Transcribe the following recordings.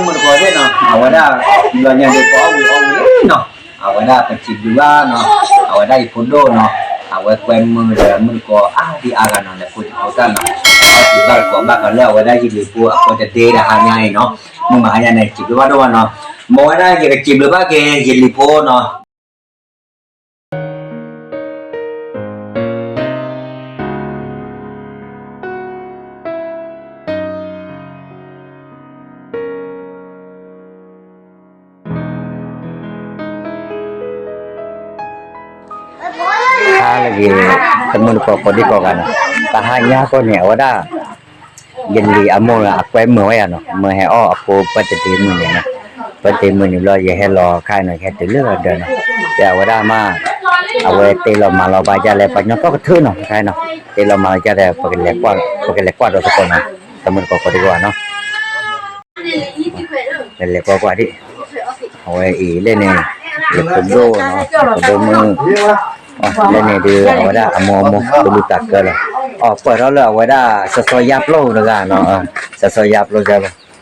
မုၢ်တကိးသ့ၣ်နီၤ အဝဲဒၣ် ဘျီညါဒုးပအီၣ်ဝံၤအီၣ်ဝံၤနီၤ အဝဲဒၣ်ပစံးဘျုးဘၣ်နီၤ အဝဲဒၣ်ယဖိဒိၣ်နီၤ အဝဲကွဲမုာ်ဒီးမုၢ်တကိးအါဒံအါဂၤနီၤ လဲၤဖိတကိးတၢ်နီၤ အီၣ်စံးဘၣ်တကိးဘၣ်ဃးလၢအဝဲဒၣ်ယလံၤဖိအကွဲတဒ့တဟါညါအံၤနီၤ မုၢ်မဟါညါန့ၣ် စံးဘျုးဘၣ်ဒိၣ်မးနီၤ မ်အဝဲဒၣ်ယကစံးဘျုးဘၣ်က့ၤယလံၤဖိနီၤ ဟါလၢအဂ့ၤ တမုၢ်တကိးကိးဒံကိးဂၤန့ၣ် တဟါညါဃီန့ၣ် အဝဲဒၣ် ယလံၤအမိၢ်အကွဲမုာ်ဝဲယၤနီၤ မုၢ်ဟဲအီၣ်အဖိ birthday မုၢ်န့ၣ်နီၤ birthday မုၢ်န့ၣ်ဘျီ ယဟဲလီၤခါနီၤ ယဟဲတုၤလၢအဒၢးနီၤ တဲအဝဲဒၣ်မး အဝဲတ့လီၤမၤလီၤဘၣ်ယၤလဲၣ် ပှၤညီသီၣ်ကထၢနီၤ ခါနီၤ တ့လီၤမၤလီၤယၤဒီး ပကလဲၤကွၢ်ဒီးသကိးနီၤ တမုၢ်တကိးကိးဒံကိးဂၤနီၤ လဲၤလဲၤကွၢ်ကွၢ်ဒံး အဝဲအံၤလၢန့ၣ် ယဖိဒိၣ်နီၤ ယဖိဒိၣ်မုၣ် လၢန့ၣ်ဒုး အဝဲဒၣ်အမိၢ်အမိၢ် တလူၤတၢ်ကၢလီၤ အီၣ်ပၢၢ်ထီၣ်လၢအဝဲဒၣ် စီၤစီၤယါပျိတဂၤနီၤ စီၤစီၤယါပျိ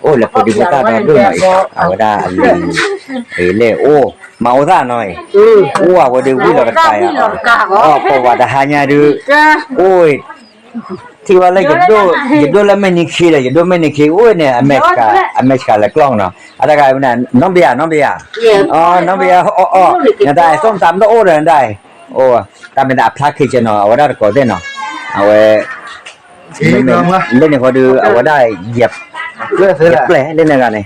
အိၣ်လၢဖိဒံဖိသၣ်ဒီဒိၣ်နီၤအံၤ အဝဲဒၣ်အလံၤ အံၤလၢအိၣ် မၤအိၣ်သၣ်နီၤအံၤ အိၣ်အဝဲဒုးဝံၣ်လီၤတကးယၤ အီၣ်ပၢၢ်ဝဲတဟါညါဒုး အိၣ် ထံၣ်ဝဲလၢ ယဒိၣ်လၢမဲာ်နံၤခံဒီး ယဒိၣ်မဲာ်နံၤခံ အိၣ်န့ၣ် အမဲာ်ဆှးလဲၤကျီၢ်နီၤ အတဂၤ နီၢ်ဘယၤ နီၢ်ဘယၤ နီၢ်ဘယၤ အီၣ်အီၣ် နတၢ်အဲၣ် ส้มตำ တအိၣ်ဒီးနတၢ်အဲၣ် အိၣ် တၢ်မ့ၢ်တၢ်အဖျါခံဆ့နီၤ အဝဲဒၣ်တကိးသ့ၣ်နီၤ အဝဲ လၢန့ၣ်ဃီဒုး အဝဲဒၣ် ယပျဲၢ်လၢန့ၣ်ဂၤန့ၣ်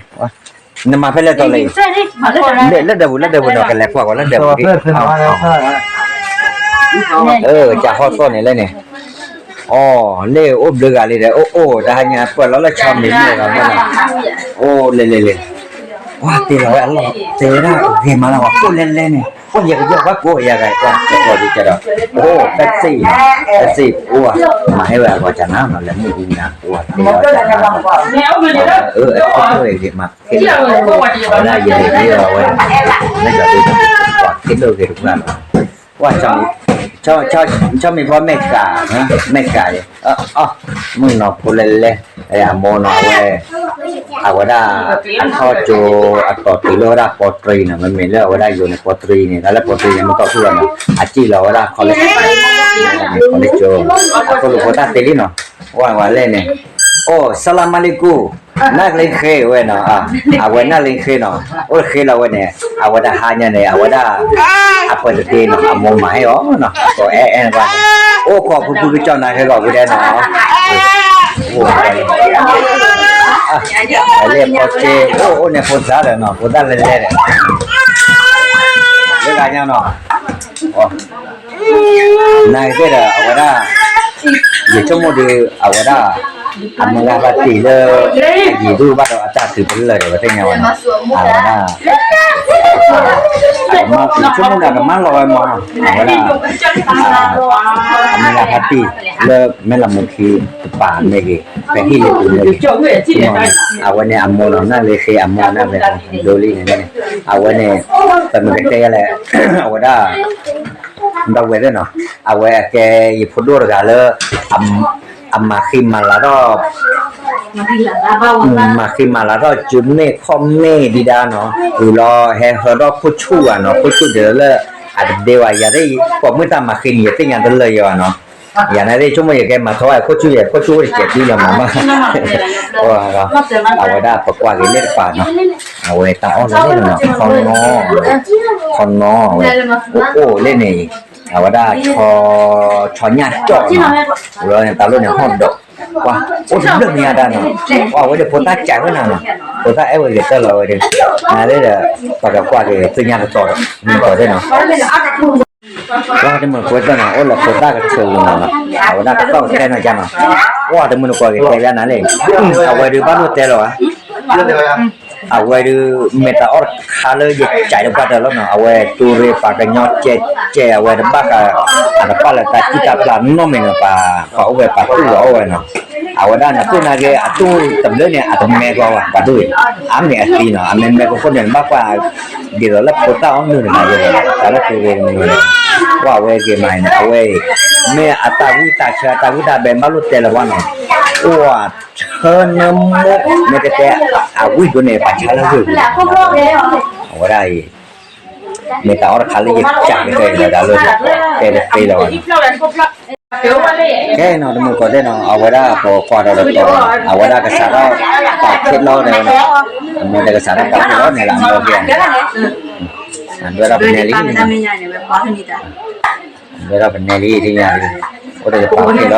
နမၤဖဲလဲၣ်တီလၢ လၢဒၢးပူၤ လၢဒၢးပူၤနီၤ ကလဲၤကွၢ်ကွၢ်လၢဒၢးပူၤဒံး ကဟီၣ်သီၣ်န့ၣ်လၢန့ၣ် အီၣ် လၢအိၣ်ဘျုးဂၤလံဒီး အိၣ်အိၣ် တဟါညါပၢၢ်လီၤလၢဆီမံၤမ့ၢ်ဂၤမ့ၢ်နီၤ အိၣ်လဲၤလဲၤလဲၤ ကွၢ်တ့လီၤဝဲအလီၢ် တဲဝဲဒၣ်ဂ့ၤမးလီၤ ပှၤကိၢ်လဲၤလဲၤန့ၣ် အိၣ်ယဲကယီၣ်ဘၣ်ကိးယၤဂၤ ကွၢ်တကိးဒံးကဒီး အိၣ် Pepsi Pepsi အိၣ် မၤဟဲဝဲအဂီၢ်ကနၤနီၤ လဲၤမုၢ်ဟူနၤ အိၣ်တ့လီၤဝဲကနၤ အၢ အခိၣ်ဝဲဂ့ၤမး ဝဲဒၣ်ယလဲၤဒ်အဝဲ လၢကဒီးပှၤသ့ၣ်ဒိၣ်ဂ့ၤတပှၢ်လီၤ ကွၢ် ဆီမံၤဖီမဲာ်ကၤ မဲာ်ကၤ အီၣ် မုၣ်နီၤဖိလဲၤလဲၤ အမိၢ်နီၤ အဝဲ အဝဲဒၣ် အခီၣ်ကၠိ အတီၢ်တုၤလၢဝဲဒၣ်ပီတြံနီၤ မ့မ့ၢ်လၢအဝဲဒၣ်ယိၤန့ၣ် ပီတြံန့ၣ် တၢ်လၢပီတြံန့ၣ် မ့ၢ်ကီၢ်သူလီၤနီၤ အစံၣ်လီၤဝဲဒၣ် college ကီၢ်လၢကၠိ အသိၣ်လိဖိတၢ်သ့လံနီၤ ဝဲဝဲလဲၣ်န့ၣ် အိၣ် စလါမလ့ကူ နၢ်လ့ဃ့ဝဲနီၤ အဝဲနၢ်လ့ဃ့နီၤ အိၣ်တဃ့လီၤဝဲန့ၣ် အဝဲတဟါညါန့ၣ် အဝဲဒၣ် အပှဲၤတသ့နီၤ အမိၢ်မၤဟဲအီၤနီၤ ကီၢ်အဲၣ်အဲၣ်ဘၣ်န့ၣ် အိၣ်ကီၢ်ဖုဖုကစီၣ်နၤဟဲလီၤဝဲဒၣ်နီၤ အလဲၤဖီက့ အိၣ်အိၣ်န့ၣ်ဖိသၣ်ဒီးနီၤ ဖိသၣ်လဲၤလဲၤဒီး လၢဂၤညါနီၤ နသ့ၣ်ဒီး အဝဲဒၣ် ယဆိကမိၣ်ဒီး အဝဲဒၣ် အမုၢ်ဂၤဘၣ်တ့ၢ်လၢ ယံၤဒိၣ်ဘၣ်ဒီးအတၢ်တုၤဖဲလဲၣ်ဒီး ပသ့ၣ်ညါဝဲနီၤ အဝဲဒၣ် ယဆိကမိၣ်ဒီးကမၢလီၤဝဲမးနီၤ အဝဲဒၣ် အမုၢ်ဂၤဘၣ်တ့ၢ်လၢမဲၢ်လးမူခံတပၤမ့ၢ်ဂ့ၤ ပဟံၣ်လၢပူၤမ့ၢ်ဂ့ၤ အဝဲန့ၣ်အမိၢ်နီၤ နၢ်လ့ဃ့အမိၢ်နၢ်လ့ဃ့ဒိလံန့ၣ် အဝဲန့ၣ် ပမ့ၢ်ကတဲယၤလဲၣ် အဝဲဒၣ် ဒီးဝဲသ့ၣ်နီၤ အဝဲအကဲယဖိဒိၣ်တဂၤလၢ အမၤဃံမၤလၤထီၣ် မၤဃံမၤလၤထီၣ် စုမ့ၣ်ခီၣ်မ့ၣ်ဒံးဒၣ်နီၤ ဝံၤလီၤဟဲဟၢထီၣ်ခိၣ်ဆူၣ်ဘၣ်နီၤ ခိၣ်ဆူၣ်ဒၢးလၢ အတဒ့ဝဲ ယၤသ့ၣ် ပိာ်မုၣ်တၢ်မၤဃံန့ၣ် ယသ့ၣ်ညါတလၢာ်ယၤဘၣ်နီၤ ယၤန့ၣ်သ့ၣ်ဆိကမိၣ်ယကဲမၤထီၣ်ဝဲခိၣ်ဆူၣ်ယဲ ခိၣ်ဆူၣ်အိၣ်တစဲးဒံလီၤမးမး အဝဲဒၣ်ပကွၢ်က့ၤလၢတပၤနီၤ အဝဲတၢ်အီၣ်လၢန့ၣ်နီၤ ခီနီၤ ခီနီၤဝဲ အိၣ်အိၣ်လၢန့ၣ် အဝဲဒၣ် ဆီညၣ်ကၠီၣ်နီၤ ဝဲန့ၣ်တၢ်လိၣ်န့ၣ်ဟီၣ်ဒီး ပှၤ အိၣ်တဘျုးမံၤညါတၢ်နီၤ ပှၤဝဲဒၣ်ဖိသၣ်ကးဝဲနၤနီၤ ဖိသၣ်အဲၣ်ဝဲဂ့ၤတၢ်လီၤဝဲဒၣ် နၤလၢဒီး ပှၤကကွၢ်က့ၤသ့ၣ်ညါတတီၤဒီး မ့ၢ်တီၤသ့ၣ်နီၤ ပှၤတမုၢ်ဖိသၣ်နီၤ အိၣ်လၢဖိသၣ်ကထၢၣ်လီၤနီၤ အဝဲဒၣ်ကသီၣ်ကသဲနီၤယါနီၤ ပှၤတမုၢ်နကိးက့ၤတဲယါနၤလၢ အဝဲဒုးဘၣ်လိၣ်တဲလီၤဧါ အဝဲဒုး မ့ၢ်တၢ်အီၣ်တခါလၢယကးတပှၢ်တၢၢ်လီၤနီၤ အဝဲတူၢ်ရ့ၣ်ပှၤကညီကဲကဲ အဝဲတဘၣ်ဃး အတပာ်လၢတၢ်စံၣ်တၢ်ပျၢ်နီတမံၤနီၤ ပှၤအိၣ်ဝဲပှၤတူၢ်လီၤအိၣ်ဝဲနီၤ အဝဲဒၣ်နတူၢ်နာ်က့ အတူၢ်တဘျုးန့ၣ် အတမဲကီးဘၣ် ပှၤဒိၣ်အံၤ အါမ့ၢ်အသံနီၤ အမဲမဲကီၢ်ခိၣ်န့ၣ် နဘၣ်ကွၢ် ဒ်သိးလၢဖိသၣ်အီၣ်မုၢ်တဂၤယဲၢ်နီၤ တၢ်လၢသုးဂ့ၤတမံၤန့ၣ် ကွၢ်ဝဲဂ့ၤမးန့ၣ် အဝဲအံၤ မ့ၢ်အတၢ်ဝံတၢ်ဆၢ အတၢ်ဝံတၢ်ဘဲ ဘၣ်လိၣ်တဲလၢၤဘၣ်နီၤ အိၣ်အထၢနၢမူ မ့ၢ်တတဲ အဝံၣ်ဒိၣ်န့ၣ် ပာ်ဆါလၢဂ့ၢ်ပူၤလီၤ. အဝဲဒၣ်အံၤ မ့ၢ်တၢ်အီၣ်တခါလၢယကးကတၢၢ်အံၤလီၤ တၢ်လၢ တဲတသ့လၢၤဘၣ်န့ၣ် ကဲနီၤ တမုာ်ကီးသ့ၣ်နီၤ အဝဲဒၣ်ပကွၢ်ဒီးတတီၤ အဝဲဒၣ်ကစးထီၣ်ပာ်ခ့လီၤဒီး အမ့ၢ်တကစးထီၣ်ပာ်ခ့လီၤန့ၣ်လၢအမ့ၢ်ကဲ ဒွဲၣ်ထီၣ်ပနဲလံ ဒွဲၣ်ထီၣ်ပနဲလံ သ့ၣ်ညါလံ အိၣ်ဒီးယပာ်ခ့လီၤ အီၣ်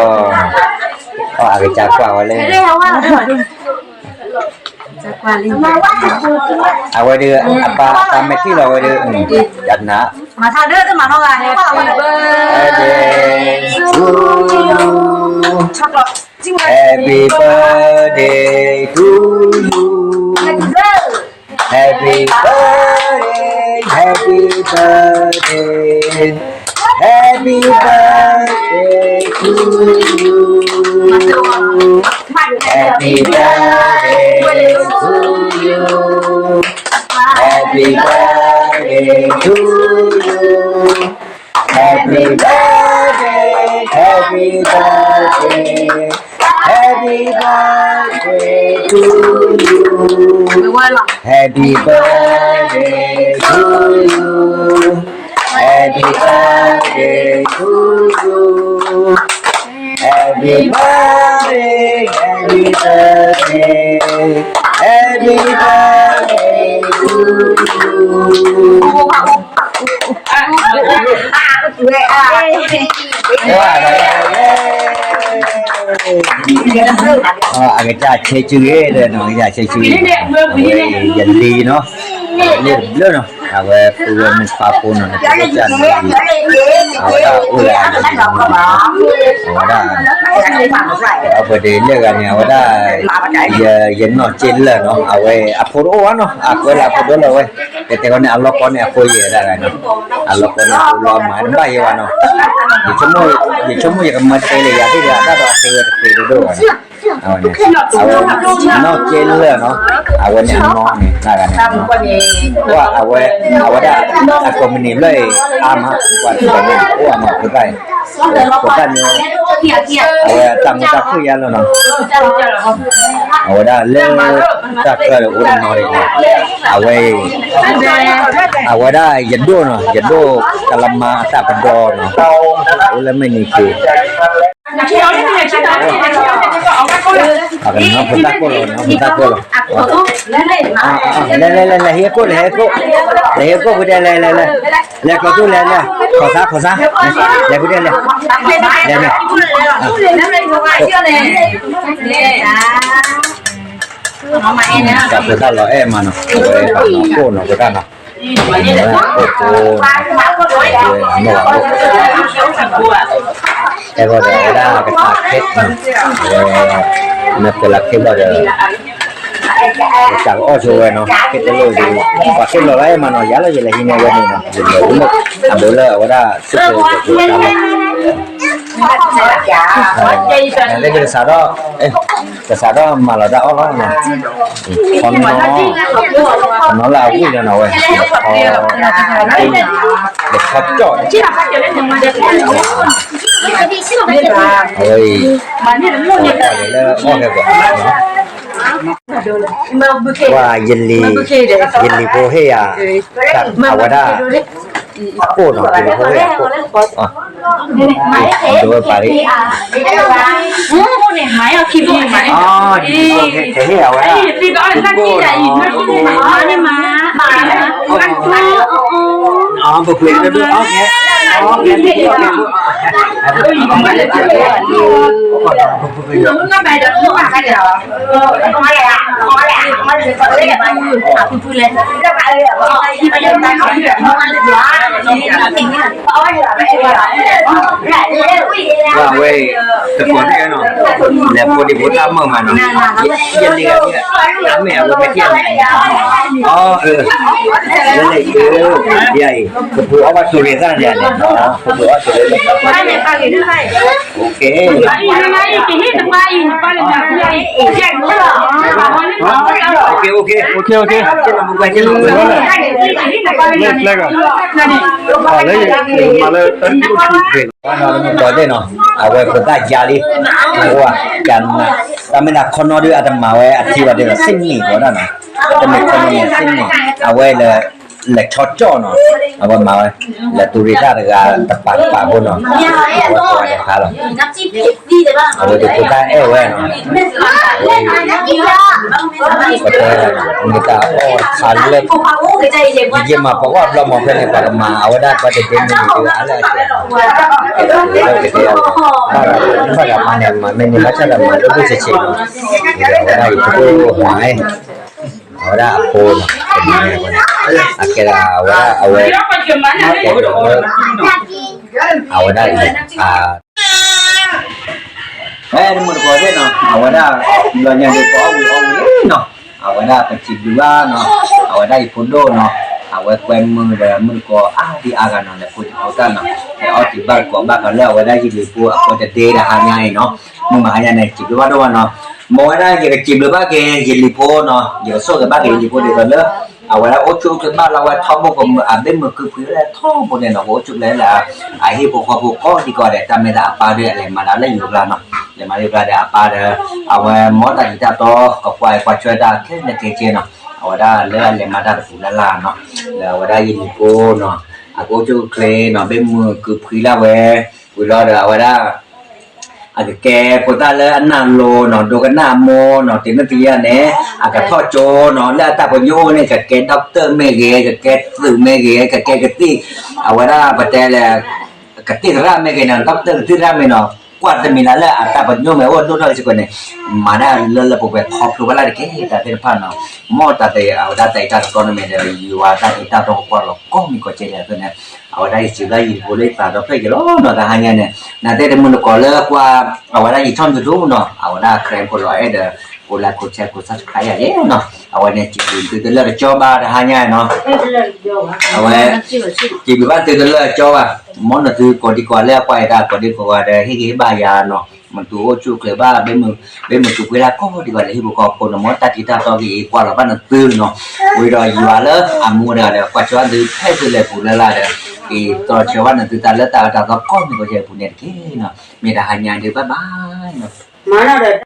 အကစၢ်ကွၢ်ဝဲလၢ အဝဲဒၣ် အပၢ် အပၢ်မ့ၢ်ထံၣ်လီၤဝဲဒၣ် ယနၤ Happy birthday to you. Happy birthday, happy birthday, happy birthday to you. Happy birthday to you. Happy birthday to you. Happy birthday, happy birthday, happy birthday to you. Happy birthday to you. Happy birthday to you. Happy birthday, happy birthday, happy birthday to you. အကစၢ်ဆဲးစုဂ့ၤဒီးနီၤ ကစၢ်ဆဲးစုဂ့ၤ ယလံၤနီၤ လံၤတဘျၢနီၤ အဝဲပုၢ်ဝဲၢ်မုၣ်ခွါဖိနီၤ နကစၢ်န့ၣ် အဝဲဒၣ်အိၣ်လၢအယံၤနီၤ အဝဲဒၣ် အပှၤဒ်လဲၣ်ဂၤန့ၣ် အဝဲဒၣ် ယနီၢ်က့လၢာ်နီၤ အဝဲအဖိတအိၣ်ဘၣ်နီၤ အကွဲးလၢအဖိဒိၣ်လၢဝဲ ကတဲဃီန့ၣ် အလီၢ်ကီၢ်န့ၣ် အဖိယဲၢ်ဒၣ်ဂၤနီၤ အလီၢ်ကီၢ်န့ၣ်အဖိလီၤမၤတဘၣ်ယဲၢ်ဘၣ်နီၤ ယဆိကမိၣ်ယကမၤတဲလၢယၤသ့ၣ်တဂၤ တၢ်ဒီးအတဲဝဲတသ့တဒိၣ်ဘၣ်နီၤ အဝဲ အဝဲနီၢ်က့လၢာ်နီၤ အဝဲန့ၣ်အနီၢ်န့ၣ် တၢ်ဂၤန့ၣ် အဝဲ အဝဲဒၣ် အကိးမုၢ်နံၤဘျီအံၤ အါမး ပှၤတဂၤန့ၣ် အိၣ်အမး ဖိသၣ်အံၤ ဖိသၣ်န့ၣ် အဝဲတၢ်မူတၢ်ခုၣ်ယါလီၤနီၤ အဝဲဒၣ်လၢ တၢ်ကၢၢ်ဒီးအိၣ်တနီၤဒံး အဝဲ အဝဲဒၣ်ယဒိၣ်နီၤ ယဒိၣ်ကလမါအတၢ်ပဒီနီၤ အိၣ်လၢမဲၢ်နံၤခံ အကနီၤဖိသၣ်ကိၣ်လီၤ နီၤဖိသၣ်ကိၣ်လီၤ လဲၤလဲၤလဲၤ လဲၤဟံးကိၣ် လဲၤဟံးကိၣ် လဲၤဟံးကိၣ်ဖုဒဲး လဲၤလဲၤလဲၤ လဲၤကိးသူလဲၤလဲၤ ခိးသါခိးသါ လဲၤဖုဒဲးလဲၤ လဲၤမ့ၢ် တၢ်ဖိသၣ်လီၤအဲၣ်မးနီၤ အဝဲပှၤနီၤကိၣ်နီၤ ဖိသၣ်နီၤ အဝဲကိၣ်ဖိ အဝဲကိၣ် အဲၣ်ဂီၢ်ဒီး အဝဲဒၣ်ကစၢ်ခ့ အဝဲ နဖျဲးလၢခ့ဘျီဒီး ကစၢ်ကအီၣ်ဆိဝဲနီၤ ခ့တလိၣ်ဒံး ပှၤခ့လီၤလၢအဲၣ်မးနီၤ ယၤလၢယလဲၤဟံးန့ၢ်ဝဲန့ၣ်နီၤ ယလဲၤဝဲလၢ အဒိလၢအဝဲဒၣ် စ့ၢ်ကီးယကစၢ်လီၤ လၢယကစၢ်ဒီး ကစၢ်ဒီးမၤလီၤတၢ်အီၣ်လီၤနီၤ ခီနီၤ ခီနီၤလၢအဝံၣ်လီၤနီၤဝဲ ခီ ခီကၠီၣ် အဝဲအံၤ လၢအီၣ်ကဲပှၤ ပှၤယလံၤ ယလံၤဖိဟ့ၣ်ယၤ အဝဲဒၣ် အကိၣ်နီၤ ယလံၤဖိဟ့ၣ်ယၤကိၣ် ဒိဝဲပာ်လံ အီ ယလံၤဖိဟ့ၣ်အဝဲဒၣ် ကိၣ်နီၤ အီ ပပှ့ၤတဒိၣ် အီ ကဲ အီ ကဲ ဝဲ တကိးသ့ၣ်နီၤ လဲၤဖိဒံဖိသၣ်မုာ်မးနီၤ ယလံၤဂၤ တၢ်မ့ၢ်အဝဲမ့ၢ်တၢ်န့ၣ် အီ အၢ လဲၤလဲၤ ယအံၤ ပဖိအီၣ်ဘၣ်သူရ့ၤသၣ်န့ၣ် ပဖိအီၣ်သူရ့ၤသၣ် OK OK OK OK ကဲ လၢပျဲဂၤ, လၢယမၤလၢတၢ်ထူၣ်ထူၣ်ဂ့ၤလီၤ, ဒီးသ့ၣ်နီၤ, အဝဲဖိသၣ်ယါလံ, အဝဲ, တၢ်မ့ၢ်တၢ်ခီနီၣ်ဒုးအတမၤဝဲအထံဘၣ်ဒ်သိး စ့ၣ်န့ၣ်ဝဲဒၣ်နီၤ, တမ့ၢ်ခီနီၣ်န့ၣ် စ့ၣ်န့ၣ်, အဝဲလၢ လဲၤဆီကၠီၣ်နီၤ, အဝဲမၤဝဲ, လဲၤတူၤရ့ၣ်တၢ်တဂၤတပာ်တပာ်ဖိနီၤ, အဝဲကိးဂၤဒဲးဖးလီၤ, အဝဲဒုးဖိသၣ်အဲၣ်ဝဲနီၤ, အဝဲ, ပတဲ, မ့ၢ်တၢ်အီၣ်တခါလၢ, ယမၤပှၤဂီၢ်ဘျီမၤဖဲန့ၣ် ပှၤကမၤအဝဲဒၣ်ပှၤတဒ့မ့ၢ်န့ၣ်ဒုးအါလၢအကဲ, လၢကတဲ, ဘၣ်တၢ်မၤန့ၣ် မၤမ့ၢ်န့ၣ် ဘၣ်ဆၣ်ဒီးမၤလၢဘၣ်ဆ့ဆ့နီၤ, အဝဲဒၣ်ယဖိဒိၣ်မၤ, အဝဲဒၣ်အဖိနီၤ, အကဲဒၣ်အဝဲဒၣ်အဝဲ, ကဲ, အဝဲဒၣ်အံၤ, ဖဲတမုၢ်တကိးသ့ၣ်နီၤ အဝဲဒၣ်, ဘျီညါဒုးပအီၣ်ဝံၤအီၣ်ဝံၤလံနီၤ, အဝဲဒၣ်ပစံးဘျုးဘၣ်နီၤ, အဝဲဒၣ်ယဖိဒိၣ်နီၤ, အဝဲကွဲမုာ်ဒီးမုၢ်တကိးအါဒံအါဂၤနီၤ လဲၤဖိတဖိသၣ်နီၤ, လဲၤအီၣ်တံၢ်ဘၣ်တကိးဘၣ်ဃးလၢအဝဲဒၣ်ယလံၤဖိအဃိတဒ့တဟါညါအံၤနီၤ, မုၢ်မဟါညါန့ၣ် စံးဘျုးဘၣ်ဒိၣ်မးနီၤ, မ်အဝဲဒၣ်ယကစံးဘျုးဘၣ်က့ၤယလံၤဖိနီၤ, ယကဆိၣ်ဂ့ၤဘၣ်က့ၤယလံၤဖိဒ်သိးလၢ အဝဲဒၣ်အိၣ်ဆူၣ်အိၣ်ချ့ဘၣ်လၢအဝဲထီဘိကမုာ် အဘ့ၣ်မုာ်ကုဖှံလၢထီဘိန့ၣ်နီၤ, ကအိၣ်ဆူၣ်အိၣ်ချ့လၢ အဟံၣ်ဖိဃီဖိကိးဒံကိးဂၤဒဲး တၢ်မ့ၢ်တၢ်အပၢ်ဒုးအလဲၤမၤတၢ်လၢယိၤကျါနီၤ, လဲၤမၤလၢယိၤကျါဒီးအပၢ်ဒီး, အဝဲမ်တၢ်ထံတၢ်တီ ကကွၢ်ကွၢ်ဆၢတၢ်ခဲလၢာ်ခဲဆ့နီၤ, အဝဲဒၣ်လၢအလဲၤမၤတၢ်တပူၤလၢ်လၢ်နီၤ, လၢအဝဲဒၣ်ယလံၤဖိနီၤ, အကအိၣ်ဆူၣ်အိၣ်ချ့နီၤ ဘ့ၣ်မုာ်ကုဖှံလၢဝဲ, ဝံၤလီၤဒီးအဝဲဒၣ် အကကဲဖိသၣ်လၢအနၢ်လိၤနီၤ ဒိကနၣ်မိၢ်နီၤ တနံၣ်တယၢ်န့ၣ် အကထီၣ်ကၠိနီၤ လၢအတၢ်ပညိၣ်အိၣ်န့ၣ် ကကဲ doctor မ့ၢ်ဂ့ၤ ကကဲသုးမ့ၢ်ဂ့ၤ ကကဲကသံၣ်, အဝဲဒၣ်ပတဲလဲၣ်, ကသံၣ်သရၣ်မ့ၢ်ဂ့ၤနီၤ doctor ကသံၣ်သရၣ်မ့ၢ်နီၤ ကွၢ်တမံၤလၢ်လၢအတၢ်ပညိၣ်မ့ၢ်အိၣ်ဒိၣ်ထီၣ်စ့ၢ်ကီးန့ၣ်, မၤဒၣ်လၢလၢပှဲၤပှဲၤခီဖျိဘၣ်လၢတက့ၢ်တၢ်သ့ၣ်တဖၣ်နီၤ, မ်တၢ်တ အဝဲဒၣ်တၢ်အံၤတၢ်သီန့ၣ်မ့ၢ်ဒီး ယွၤတၢ်အံၤတၢ်သီကကွၢ်လီၤကိးမံၤကိးကဲလၢာ်သ့ၣ်န့ၣ်, အဝဲဒၣ်ယစံးဘျုးယလံၤဖိလၢယသးဒီဖျၢၣ်က့ၤလီၤနီၤ တဟါညါန့ၣ်, နသ့ၣ်တမုၢ်တကိးလၢကွၢ်, အဝဲဒၣ်ယ channel YouTube နီၤ အဝဲဒၣ် ခရံာ်ဖိလီၤအဲၣ်ဒီး, ကိး like ကိး share ကိး subscribe ယၤယဲနီၤ, အဝဲန့ၣ် စံးဘျုးသုတလၢာ်တကၠီဘၣ်တဟါညါနီၤ, အဝဲ, စံးဘျုးဘၣ်သုတလၢာ်တကၠီဘၣ်, မ်နသုကိးဒံကိးလၢအကွၢ်ယတၢ်ကိးဒံကိးဂၤဒီး ဟ့ၣ်ဂံၢ်ဟ့ၣ်ဘါယၤနီၤ, မ့ၢ်သုအိၣ်ဆူၣ်အိၣ်ချ့ဘၣ် ဘ့ၣ်မုာ်, ဘ့ၣ်မုာ်သူၣ်ပှ့ၤတၢ်ကိးဒံကိးဂၤဒီး ဟံၣ်ဖိဃီဖိနီၤ မ်တၢ်ထံတၢ်တီက့ၤအံၤကွၢ်လီၤဘၣ်နသုနီၤ, ဝံၤဒီးယွၤလၢအမူတဂၤဒီး ကွၢ်ဆၢဘၣ်နသုဖဲသုလဲၤပူၤလၢ်လၢ်ဒီး, ကသီဆၢဘၣ်နသုတၢ်လၢတၢ်အၢတၢ်သီကိးမံၤကိးကဲအပူၤန့ၣ်တက့ၢ်နီၤ, မ့ၢ်တဟါညါဒုး bye bye နီၤ, မၤနီၤဒီး